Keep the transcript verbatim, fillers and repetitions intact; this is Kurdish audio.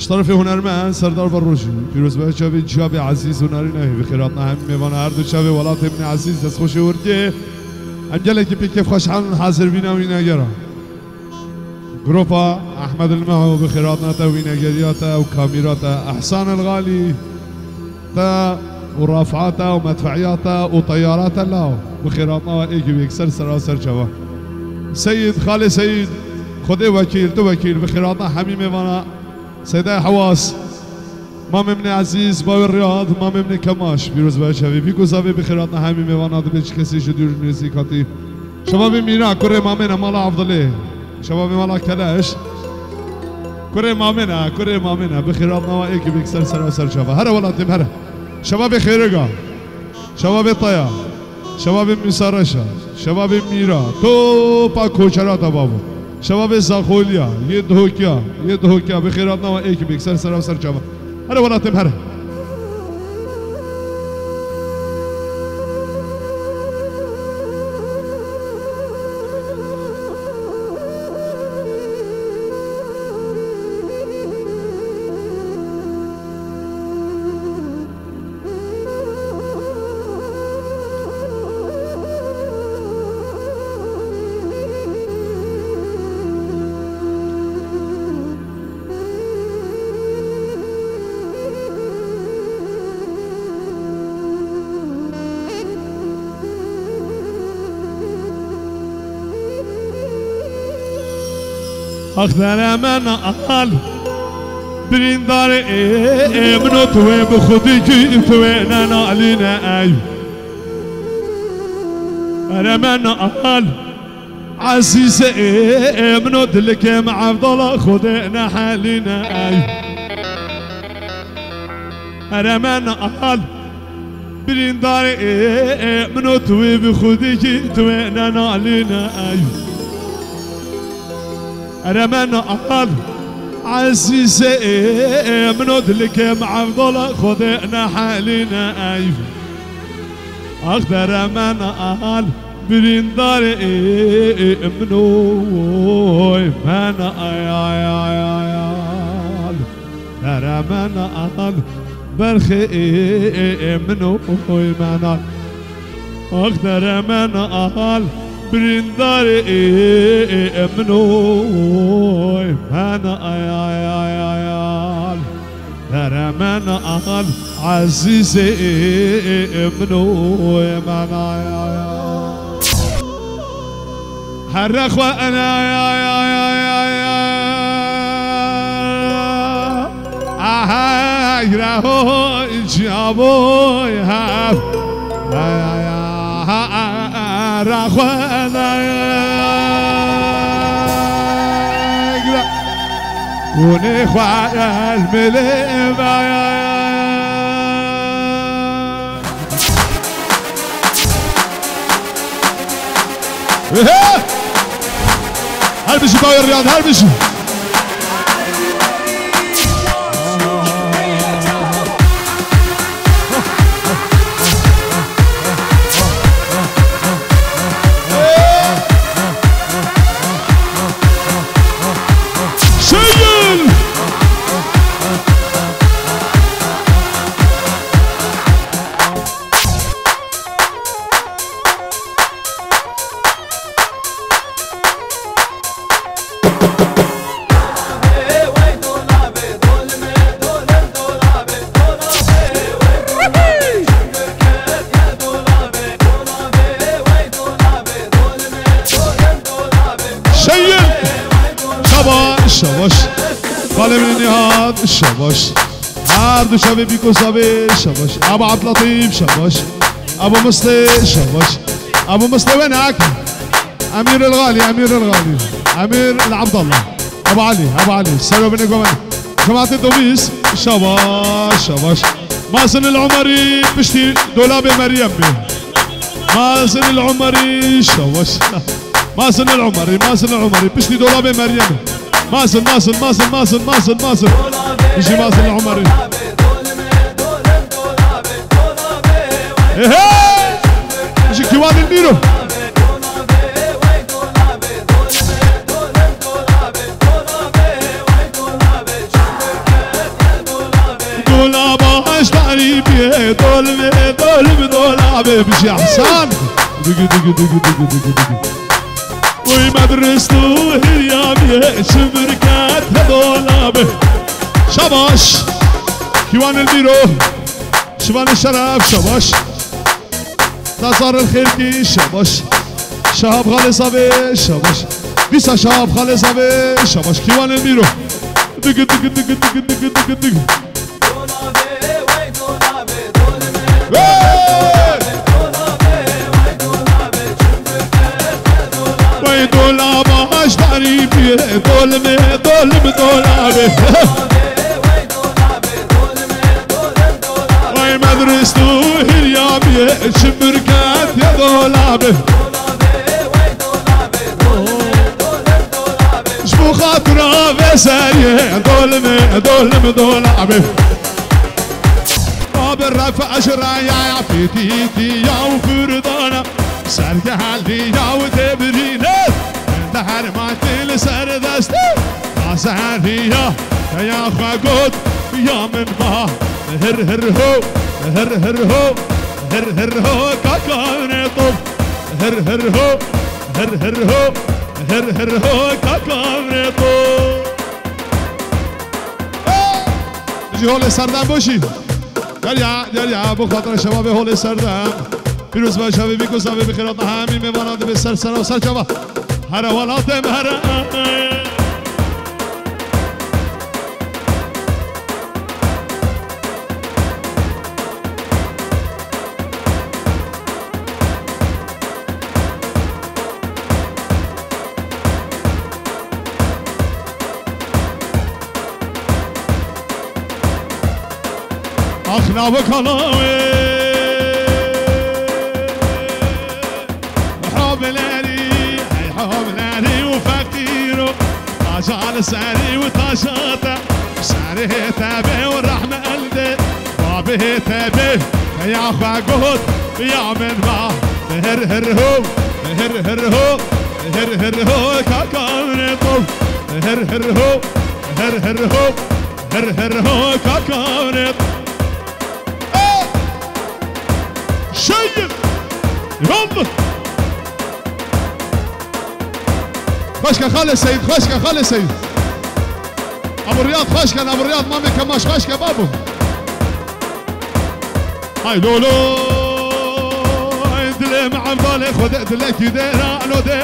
Ji terefê hunermend Serdar Berrojî, pîrozbaya çavê ciyabê ezîz û narînehê, bi xêr hatina hemî mêvana her du çavê welatê min ê ezîz, destxweşê hurkê. Em gelekî pê kêfxweş herin hazir bîna wînegera. Gropa Ehmed el Meho, bi xêr hatina te, wînegeriya te û kamîra te, Ehsan el Xalî te û rafata te û medfeya te û teyara te law. Bi xêr hatina we êkî bi yekser sera ser çava. Seyîd, Xalê Seyîd, Xwedê wekîl, tu wekîl, bi xêr hatina hemî mêvana. Seydayê Hewas, mamê min ê ezîz, bavê Riyad, mamê min ê Kemaş, pîrozbaya çavê, bîko zavê, bi xêr hatina hemî mêvana, dibê çi kesê ji dûr nêzîk hatî. Şebabê Mîra, kurê mamê ne, mala Evdilê. Şebabê mala Keleş. Kurê mamê ne, kurê mamê ne. Bi xêr hatina we êkî bi yekser sera ser çava. Here welatê min, here. Şebabê Xêriga. Şebabê Taya. Şebabê Mîsa Reşa. Şebabê Mîra. Topa koçera te bavo. Şebabê Zaxoliya. Yê Dihokiya. Yê Dihokiya. Bi xêr hatina we êkî bi yekser sera ser çava. Here welatê min, here. Ax dere me nal, birîndarê ê, ê min û tu wê bi xwedî kî tu wê nenalîne ey. Ere me nal, Ezîzê ê, ê min û dilikê me Evdala Xwedê nehelîne ey. Ere me nal, birîndarê ê, ê min û tu wê bi xwedî kî tu wê nenalîne ey. Ere me nal, ezîzê ê, ê min û dilikê me Evdala Xwedê nehelîne ey. Ax dere me nal, birîndarê ê, ê min û men ay, ay, ay, ay, al. Dere me nal, berxê ê, ê, ê min û men al. Ax dere me nal, birîndarê ê, ê, ê min û men ay, ay, ay, ay, al. Dere me nal, ezîzê min û men ay, ay, ay. Here xwe ene, ay, ay, ay, ay, ay, ay. Aha, gira hoy, ciya boy, ha. Ay, ay, ay, ay, ay, here xwe ene, ay, ay, ay, ay, gira. Hûnê xwe el milê vay. Ehe! Her bijî bawê Riyad, her bijî. Şengül! Şengül! Şabaş, şabaş. Xalê min Nihat, şabaş. Her du çavê bîko zavê, şabaş. Ebo Abdülatîf, şabaş. Ebo Mislê, şabaş. Ebo Mislê wenak. Emîr el Xalî, Emîr el Xalî. Emîr el Abdallah. Ebo Elî, Ebo Elî. Sero binê gomen. Cemaatê Domîz, şabaş, şabaş. Mazin el Umerî, piştî dolabê Meryem bê. Mazin el Umerî, şabaş. Mazin el Umerî, Mazin el Umerî, piştî dolabê Meryemê. Mazin, Mazin, Mazin, Mazin, Mazin, Mazin. Bijî Mazin el Umerî. Ehe! Bijî Kiwan el Mîro. Garîbiyê dolmê, dolm dolabê, bijî Ehsan. Digi, digi, digi. Oy medrist û hiryamiyê, çimir ket he dolabê. Şabaş. Kîwan el bîro. Şivan el şeref, şabaş. Nazar el xêrkî, şabaş. Şahab Xalê Zavê, şabaş. Dîsa Şahab Xalê Zavê, şabaş. Kîwan el bîro. Digi, digi, digi. Wey! Wey dolaba aşdarî bî, dolmê, dolm dolabê. Wey medrist û hiryamiyê, çimir ket ye dolabê. Ji bo xatira vê seriyê, dolmê, dolm dolabê. Abi refa ji raya fîtîtiya û furdana, sergehliya û têbirîne, li her matî li ser destê, azariya, heya xwe got, ya min ma, hir hir ho, hir hir ho, hir hir ho, kakanê top, hir hir ho, hir hir ho, hir hir ho, kakanê top. Ji holê serdem boşî. Derya, derya, bo xatira şebabê holê serdem. Pîroz be şevê bî ku zavê bi xêrat hemî mêvanan dibe ser sera û ser çava. Here welatê me here. Ax navik halawê. Hoblerî, hey hoblerî û feqîro. Taca li serî û taca te. Serê te bê û rehme elde. Babê te bê, heya xwe got, ya min ma. Hir hir ho, hir hir ho, hir hir ho, kakanê top. Hir hir ho, hir hir ho, hir hir ho, kakanê top. Hey! Şehîd! Yandı! Xweşke Xalê Seyîd, xweşke Xalê Seyîd. Abu Riyad xweşke, Abu Riyad mamê Kemaş xweşke babo. Hay lolo, dilê me evdalê xwe de dilekî dêra lo dê.